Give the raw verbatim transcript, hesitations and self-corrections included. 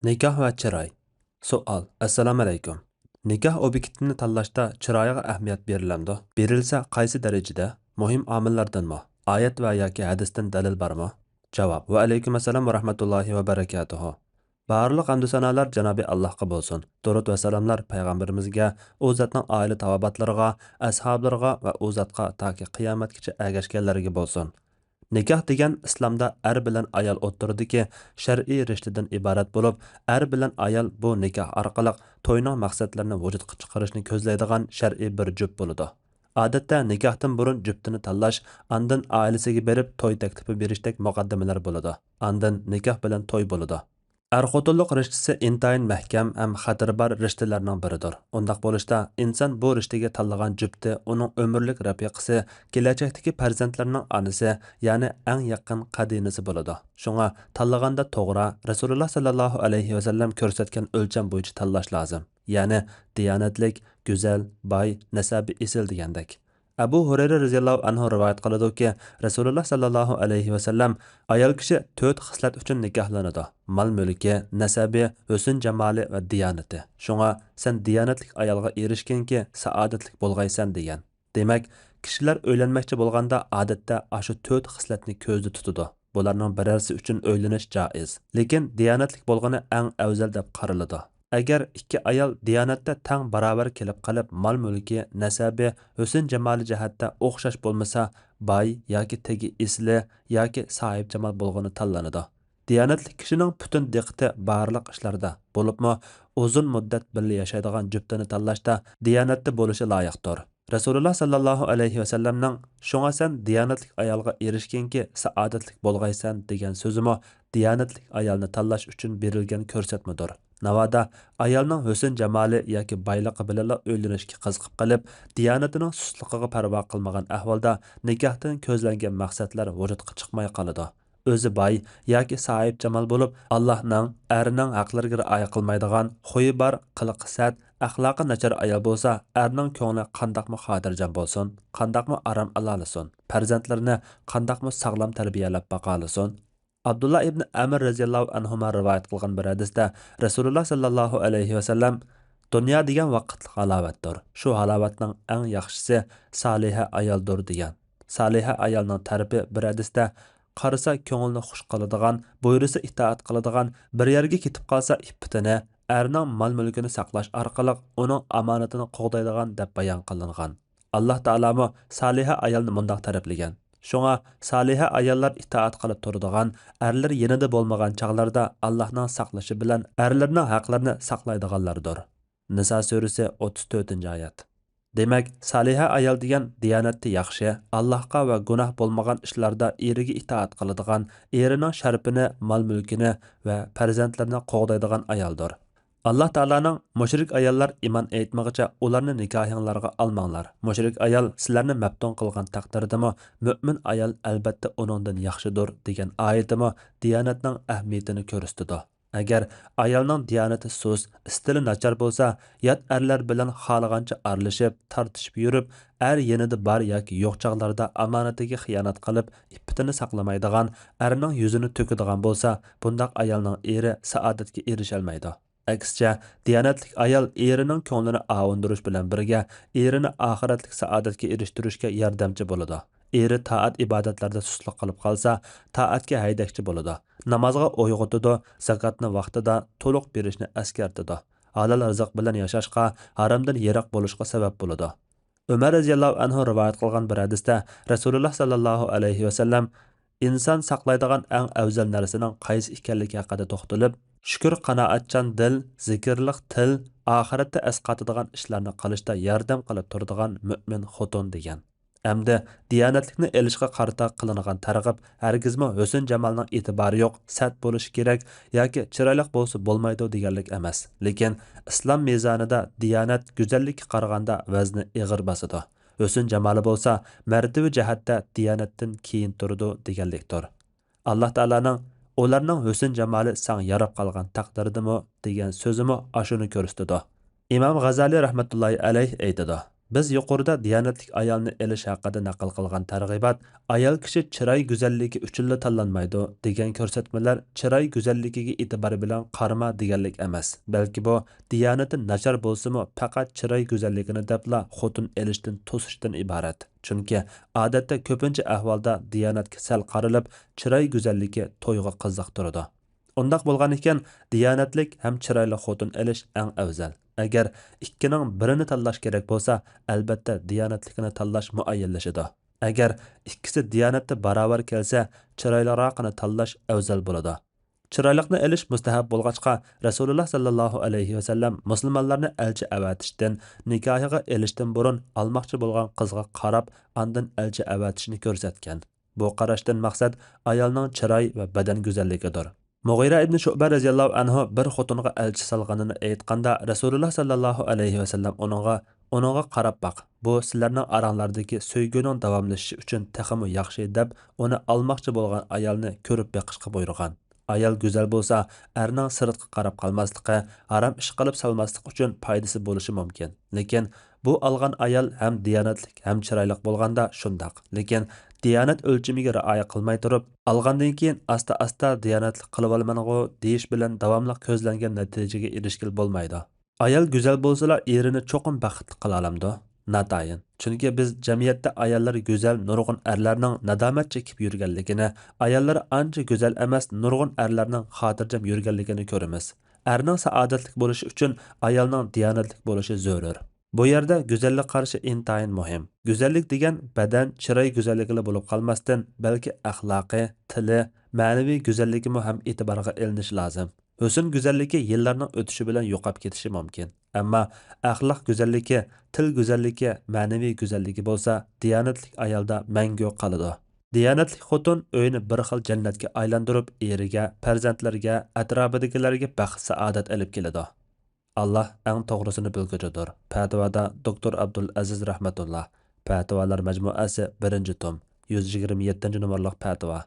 نىكاھ ۋە چىراي. سوئال: ئەسسالامۇئەلەيكۇم. نىكاھ ئوبيېكتىنى تاللاشتا چىرايغا ئەھمىيەت بېرىلەمدۇ؟ بېرىلسە، قايسى دەرىجىدە؟ مۇھىم ئامىللاردىنمۇ؟ ئايەت ۋە ياكى ھەدىستىن دەلىل بارمۇ؟ جاۋاب: ۋەئەلەيكۇم ئەسسالام ۋە رەھمەتۇللاھى ۋە بەرەكاتۇھۇ. بارلىق ھەمدۇ سانالار جانابى ئاللاھقا بولسۇن. دۇرۇد ۋە سالاملار پەيغەمبىرىمىزگە، ئۇ زاتنىڭ ئائىلە تاۋابىئاتلىرىغا، ئەسھابلىرىغا ۋە ئۇ زاتقا تاكى قىيامەتكىچە ئەگەشكەنلەرگە بولسۇن. نىكاھ دېگەن ئىسلامدا ئەر بىلەن ئايال ئوتتۇرىدىكى شەرئىي رىشتىدىن ئىبارەت بولۇپ، ئەر بىلەن ئايال بۇ نىكاھ ئارقىلىق توينىڭ مەقسەتلىرىنى ۋۇجۇدقا چىقىرىشنى كۆزلەيدىغان شەرئىي بىر جۈپ بولىدۇ. ئادەتتە نىكاھتىن بۇرۇن جۈپتىنى تاللاش، ئاندىن ئائىلىسىگە بېرىپ توي تەكلىپى بېرىشتەك مۇقەددىمىلەر بولىدۇ. ئاندىن نىكاھ بىلەن توي بولىدۇ. ئەر-خوتۇنلۇق رىشتىسى ئىنتايىن مەھكەم ھەم خەتىرى بار رىشتىلەرنىڭ بىرىدۇر. ئۇنداق بولۇشتا، ئىنسان بۇ رىشتىگە تاللىغان جۈپتى ئۇنىڭ ئۆمۈرلۈك رەپىقىسى، كېلەچەكتىكى پەرزەنتلىرىنىڭ ئانىسى، يەنى ئەڭ يېقىن قەرىنىسى بولىدۇ. شۇڭا تاللىغاندا توغرا، رەسۇلۇللا ساللاللاھۇ ئەلەيھى ۋەسەللەم كۆرسەتكەن ئۆلچەم بويىچە تاللاش لازىم. يەنى دىيانەتلىك، گۈزەل، باي، نەسەبى ئېسىل دېگەندەك. ئەبۇ ھۇرەيرە رەزىياللاھۇ ئەنھۇ رىۋايەت قىلىدۇكى، رەسۇلۇللا ساللاللاھۇ ئەلەيھى ۋەسەللەم: ئايال كىشى تۆت خىسلەت ئۈچۈن نىكاھلىنىدۇ: مال-مۈلكى، نەسەبى، ھۆسن-جامالى ۋە دىيانىتى. شۇڭا سەن دىيانەتلىك ئايالغا ئېرىشكىنكى، سائادەتلىك بولغايسەن، دېگەن. دېمەك، كىشىلەر ئۆيلەنمەكچى بولغاندا، ئادەتتە ئاشۇ تۆت خىسلەتنى كۆزدە تۇتىدۇ. بۇلارنىڭ بىرەرسى ئۈچۈن ئۆيلىنىش جائىز. لېكىن دىيانەتلىك بولغىنى ئەڭ ئەۋزەل دەپ قارىلىدۇ. ئەگەر ئىككى ئايال دىيانەتتە تەڭ باراۋەر كېلىپ قېلىپ، مال-مۈلكى، نەسەبى، ھۆسن-جامالى جەھەتتە ئوخشاش بولمىسا، باي ياكى تېگى ئېسىلى ياكى ساھىبجامال بولغىنى تاللىنىدۇ. دىيانەتلىك كىشىنىڭ پۈتۈن دىققىتى بارلىق ئىشلاردا، بولۇپمۇ ئۇزۇن مۇددەت بىللە ياشايدىغان جۈپتىنى تاللاشتا دىيانەتتە بولۇشى لايىقتۇر. رەسۇلۇللا ساللاللاھۇ ئەلەيھى ۋەسەللەمنىڭ «شۇڭا سەن دىيانەتلىك ئايالغا ئېرىشكىنكى، سائادەتلىك بولغايسەن» دېگەن سۆزىمۇ دىيانەتلىك ئايالنى تاللاش ئۈچۈن بېرىلگەن كۆرسەتمىدۇر. ناۋادا ئايالنىڭ ھۆسن-جامالى ياكى بايلىقى بىلەنلا ئۆيلىنىشكە قىزىقىپ قېلىپ، دىيانىتىنىڭ سۇسلۇقىغا پەرۋا قىلمىغان ئەھۋالدا نىكاھتىن كۆزلەنگەن مەقسەتلەر ۋۇجۇدقا چىقماي قالىدۇ. ئۆزى باي ياكى ساھىبجامال بولۇپ، ئاللاھنىڭ، ئەرنىڭ ھەقلىرىگە رىئايە قىلمايدىغان، خۇيى بار، قىلىقى سەت، ئەخلاقى ناچار ئايال بولسا، ئەرنىڭ كۆڭلى قانداقمۇ خاتىرجەم بولسۇن، قانداقمۇ ئارام ئالالىسۇن، پەرزەنتلىرىنى قانداقمۇ ساغلام تەربىيەلەپ باقالىسۇن؟ ئابدۇللا ئىبنى ئەمر رەزىياللاھۇ ئەنھۇما رىۋايەت قىلغان بىر ھەدىستە رەسۇلۇللا ساللاللاھۇ ئەلەيھى ۋەسەللەم، «دۇنيا دېگەن ۋاقىتلىق ھالاۋەتتۇر. شۇ ھالاۋەتنىڭ ئەڭ ياخشىسى سالىھە ئايالدۇر» دېگەن. سالىھە ئايالنىڭ تەرىپى بىر ھەدىستە، قارىسا كۆڭۈلنى خۇش قىلىدىغان، بۇيرۇسا ئىتائەت قىلىدىغان، بىر يەرگە كېتىپ قالسا ئىپپىتىنى، ئەرنىڭ مال-مۈلكىنى ساقلاش ئارقىلىق ئۇنىڭ ئامانىتىنى قوغدايدىغان دەپ بايان قىلىنغان. ئاللاھ تائالامۇ سالىھە ئايالنى مۇنداق تەرىپلىگەن: «شۇڭا سالىھە ئاياللار ئىتائەت قىلىپ تۇرىدىغان، ئەرلىرى يېنىدا بولمىغان چاغلاردا ئاللاھنىڭ ساقلىشى بىلەن ئەرلىرىنىڭ ھەقلىرىنى ساقلايدىغانلاردۇر.» نىسا سۈرىسى، ئوتتۇز تۆتىنچى ئايەت. دېمەك، سالىھە ئايال دېگەن دىيانەتتە ياخشى، ئاللاھقا ۋە گۇناھ بولمىغان ئىشلاردا ئېرىگە ئىتائەت قىلىدىغان، ئېرىنىڭ شەرىپىنى، مال-مۈلكىنى ۋە پەرزەنتلىرىنى قوغدايدىغان ئايالدۇر. ئاللاھ تائالانىڭ، «مۇشرىك ئاياللار ئىمان ئېيتمىغىچە ئۇلارنى نىكاھىڭلارغا ئالماڭلار. مۇشرىك ئايال سىلەرنى مەپتۇن قىلغان تەقدىردىمۇ، مۆمىن ئايال ئەلبەتتە ئۇنىڭدىن ياخشىدۇر» دېگەن ئايىتىمۇ دىيانەتنىڭ ئەھمىيىتىنى كۆرسىتىدۇ. ئەگەر ئايالنىڭ دىيانىتى سۇس، ئىستىلى ناچار بولسا، يات ئەرلەر بىلەن خالىغانچە ئارىلىشىپ، تارتىشىپ يۈرۈپ، ئەر يېنىدا بار ياكى يوق چاغلاردا ئامانىتىگە خىيانەت قىلىپ، ئىپپىتىنى ساقلىمايدىغان، ئەرنىڭ يۈزىنى تۆكىدىغان بولسا، بۇنداق ئايالنىڭ ئېرى سائادەتكە ئېرىشەلمەيدۇ. ئەكسىچە، دىيانەتلىك ئايال ئېرىنىڭ كۆڭلىنى ئاۋۇندۇرۇش بىلەن بىرگە، ئېرىنى ئاخىرەتلىك سائادەتكە ئېرىشتۈرۈشكە ياردەمچى بولىدۇ. ئېرى تائەت-ئىبادەتلەردە سۇسلۇق قىلىپ قالسا، تائەتكە ھەيدەكچى بولىدۇ. نامازغا ئويغىتىدۇ، زاكاتنى ۋاقتىدا، تولۇق بېرىشنى ئەسكەرتىدۇ. ھالال رىزىق بىلەن ياشاشقا، ھارامدىن يىراق بولۇشقا سەۋەب بولىدۇ. ئۆمەر رەزىياللاھۇ ئەنھۇ رىۋايەت قىلغان بىر ھەدىستە رەسۇلۇللا ساللاللاھۇ ئەلەيھى ۋەسەللەم ئىنسان ساقلايدىغان ئەڭ ئەۋزەل نەرسىنىڭ قايسى ئىكەنلىكى ھەققىدە توختىلىپ، شۈكۈر، قانائەتچان دىل، زىكىرلىق تىل، ئاخىرەتتە ئەسقاتىدىغان ئىشلارنى قىلىشتا ياردەم قىلىپ تۇرىدىغان مۆمىن خوتۇن دېگەن. ئەمدى دىيانەتلىكنى ئېلىشقا قارىتا قىلىنغان تەرغىب ھەرگىزمۇ ھۆسن-جامالنىڭ ئېتىبارى يوق، سەت بولۇشى كېرەك ياكى چىرايلىق بولسا بولمايدۇ دېگەنلىك ئەمەس، لېكىن ئىسلام مىزانىدا دىيانەت گۈزەللىككە قارىغاندا ۋەزنى ئېغىر باسىدۇ. ھۆسن-جامالى بولسا مەرتىۋە جەھەتتە دىيانەتتىن كېيىن تۇرىدۇ دېگەنلىكتۇر. ئاللاھ تائالانىڭ «ئۇلارنىڭ ھۆسن-جامالى ساڭا ياراپ قالغان تەقدىردىمۇ» دېگەن سۆزىمۇ ئاشۇنى كۆرسىتىدۇ. ئىمام غازالىي رەھمەتۇللاھى ئەلەيھ ئېيتىدۇ، بىز يۇقىرىدا دىيانەتلىك ئايالنى ئېلىش ھەققىدە نەقىل قىلغان تەرغىبات، ئايال كىشى چىراي گۈزەللىكى ئۈچۈنلا تاللانمايدۇ، دېگەن كۆرسەتمىلەر چىراي گۈزەللىكىگە ئېتىبار بىلەن قارىما دېگەنلىك ئەمەس، بەلكى بۇ دىيانىتى ناچار بولسىمۇ، پەقەت چىراي گۈزەللىكىنى دەپلا خوتۇن ئېلىشتىن توسۇشتىن ئىبارەت. چۈنكى ئادەتتە كۆپىنچە ئەھۋالدا دىيانەتكە سەل قارىلىپ، چىراي گۈزەللىكى تويغا قىزىقتۇرىدۇ. ئۇنداق بولغان ئىكەن، دىيانەتلىك ھەم چىرايلىق خوتۇن ئېلىش ئەڭ ئەۋزەل. ئەگەر ئىككىنىڭ بىرىنى تاللاش كېرەك بولسا، ئەلبەتتە دىيانەتلىكنى تاللاش مۇئەييەنلىشىدۇ. ئەگەر ئىككىسى دىيانەتتە باراۋەر كەلسە، چىرايلىقراقىنى تاللاش ئەۋزەل بولىدۇ. چىرايلىقنى ئېلىش مۇستەھەب بولغاچقا، رەسۇلۇللا ساللاللاھۇ ئەلەيھى ۋەسەللەم مۇسۇلمانلارنى ئەلچى ئەۋەتىشتىن، نىكاھىغا ئېلىشتىن بۇرۇن ئالماقچى بولغان قىزغا قاراپ، ئاندىن ئەلچى ئەۋەتىشنى كۆرسەتكەن. بۇ قاراشتىن مەقسەت ئايالنىڭ چىراي ۋە بەدەن گۈزەللىكىدۇر. مۇغىرە ئىبنى شۇئبە رەزىياللاھۇ ئەنھۇ بىر خوتۇنغا ئەلچى سالغىنىنى ئېيتقاندا، رەسۇلۇللا ساللاللاھۇ ئەلەيھى ۋەسەللەم ئۇنىڭغا، ئۇنىڭغا قاراپ باق، بۇ سىلەرنىڭ ئاراڭلاردىكى سۆيگۈنىڭ داۋاملىشىشى ئۈچۈن تېخىمۇ ياخشى، دەپ، ئۇنى ئالماقچى بولغان ئايالنى كۆرۈپ بېقىشقا بۇيرۇغان. ئايال گۈزەل بولسا، ئەرنىڭ سىرتقا قاراپ قالماسلىقى، ھارام ئىش قىلىپ سالماسلىقى ئۈچۈن پايدىسى بولۇشى مۇمكىن. لېكىن بۇ ئالغان ئايال ھەم دىيانەتلىك، ھەم چىرايلىق بولغاندا شۇنداق. لېكىن دىيانەت ئۆلچىمىگە رىئايە قىلماي تۇرۇپ، ئالغاندىن كېيىن ئاستا-ئاستا دىيانەتلىك قىلىۋالىمەنغۇ دېيىش بىلەن داۋاملىق كۆزلەنگەن نەتىجىگە ئېرىشكىلى بولمايدۇ. ئايال گۈزەل بولسىلا، ئېرىنى چوقۇم بەختلىك قىلالامدۇ؟ ناتايىن. چۈنكى بىز جەمئىيەتتە ئاياللىرى گۈزەل نۇرغۇن ئەرلەرنىڭ نادامەت چېكىپ يۈرگەنلىكىنى، ئاياللىرى ئانچە گۈزەل ئەمەس نۇرغۇن ئەرلەرنىڭ خاتىرجەم يۈرگەنلىكىنى كۆرىمىز. ئەرنىڭ سائادەتلىك بولۇشى ئۈچۈن ئايالنىڭ دىيانەتلىك بولۇشى زۆرۈر. بۇ يەردە گۈزەللىك قارىشى ئىنتايىن مۇھىم. گۈزەللىك دېگەن بەدەن، چىراي گۈزەللىكىلا بولۇپ قالماستىن، بەلكى ئەخلاقى، تىلى، مەنىۋى گۈزەللىكىمۇ ھەم ئېتىبارغا ئېلىنىشى لازىم. ھۆسن گۈزەللىكى يىللارنىڭ ئۆتۈشى بىلەن يوقاپ كېتىشى مۇمكىن. ئەمما ئەخلاق گۈزەللىكى، تىل گۈزەللىكى، مەنىۋى گۈزەللىكى بولسا دىيانەتلىك ئايالدا مەڭگۈ قالىدۇ. دىيانەتلىك خوتۇن ئۆينى بىر خىل جەننەتكە ئايلاندۇرۇپ، ئېرىگە، پەرزەنتلىرىگە، ئەتراپىدىكىلەرگە بەخت-سائادەت ئېلىپ كېلىدۇ. ئاللا ئەڭ توغرىسىنى بىلگۈچىدۇر. پەتىۋادا دوكتور ئابدۇل ئەزىز رەھمەتۇللا. پەتىۋالار مەجمۇئەسى، بىرىنچى توم، يۈز يىگىرمە يەتتىنچى نومۇرلۇق پەتىۋا.